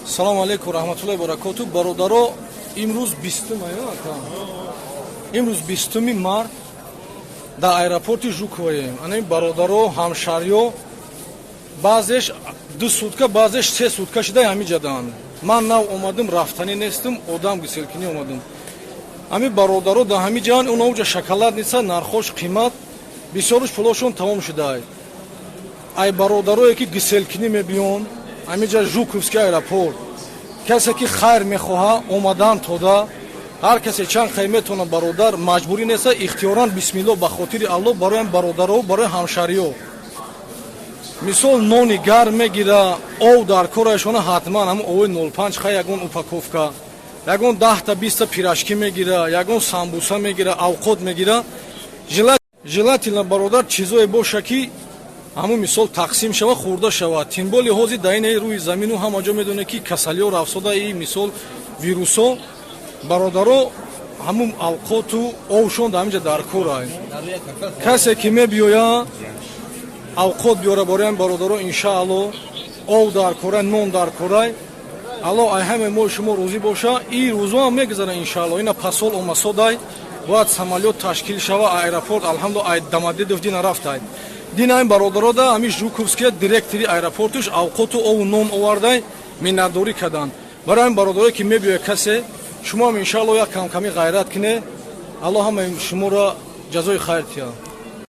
Салому алейкум, раҳматуллои баракоту, бародаро. Имрӯз 20-ум, имрӯз 20-уми март дар аэропорти Жуковоем. Ана бародаро, ҳамшаҳриё, баъзеш 2 сутка, баъзеш 3 сутка шуда ҳамин ҷаданд. Ман нав омадам, рафтанӣ нестам, одам гиселкунӣ омадам. Ҳамин бародаро дар ҳамин ҷаан уноуҷа шоколадница, нархош қимат, бисёруш пулошон тамом шудаа. Ай бародарое, ки гиселкунӣ мебиён ҳаминҷа, Жуковский аэропорт, касе ки хайр мехоҳа, омадан тода, ҳар касе чанд хай метавона, бародар, маҷбурӣ неста, ихтиёран, бисмилло, ба хотири Аллоҳ, барои бародаро, барои ҳамшаҳриё. Мисол, нони гарм мегира, ов дар корашона ҳатман, ҳамн ови 05 хай, ягон упаковка, ягон 10-та, 20-та пирожки мегира, ягон самбуса мегира, авқот мегира. Желательно, бародар, чизое боша, ки ҳамун мисол тақсим шава, хӯрда шавад. Тем более ҳозир дар ин рӯи замину ҳама ҷо медоне, ки касалиҳо рафсода, и мисол вирусо. Бародаро, ҳамун авқоту овшон дар ҳаминҷа дар кора. Касе ки мебиёя, авқот биёра бароям, бародаро, иншаалло. Ов дар корай, нон дар корай. Алло ай ҳамаи мо шумо розӣ боша. И рӯзоам мегузара, иншаалло. Ина пасол омасодай, бояд самолёт ташкил шава. Аэропорт, алҳамду, ай Домодедово дина рафтай. Дина ин бародарода ҳамин Жуковския директори аэропортуш авқоту ову нон овардай, миннатдорӣ карданд. Барои ҳамин бародарое, ки мебиёя, касе шумоам, иншаалло, як камкамӣ ғайрат кине. Алло ҳамаи шуморо ҷазои хайр тиҳад.